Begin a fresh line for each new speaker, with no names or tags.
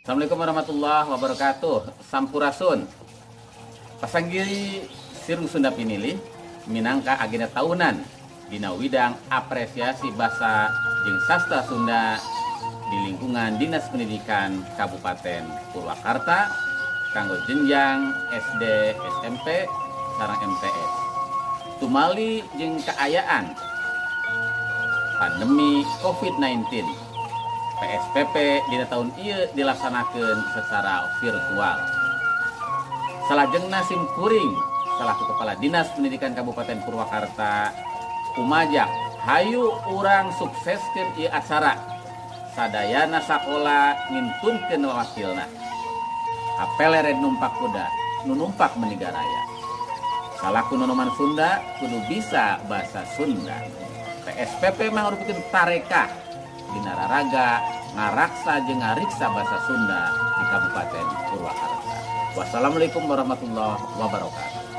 Assalamualaikum warahmatullahi wabarakatuh. Sampurasun. Pasanggiri Sirung Sunda Pinilih minangka agenda tahunan dina widang apresiasi basa jeung sastra Sunda di lingkungan Dinas Pendidikan Kabupaten Purwakarta kanggo jenjang SD, SMP, sareng MTS. Tumali jeung kaayaan pandemi COVID-19, PSPP dina tahun ieu dilaksanakan secara virtual. Salajengna sim kuring selaku Kepala Dinas Pendidikan Kabupaten Purwakarta umajak, hayu urang sukseskeun ieu acara, sadayana sakola ngintunkeun wakilna. Hapelere numpak kuda, nu numpak meni garaya. Salaku nonoman Sunda kudu bisa bahasa Sunda. PSPP mangrupikeun tarekah dina raraga ngaraksa jeung ngariksa bahasa Sunda di Kabupaten Purwakarta. Wassalamualaikum warahmatullahi wabarakatuh.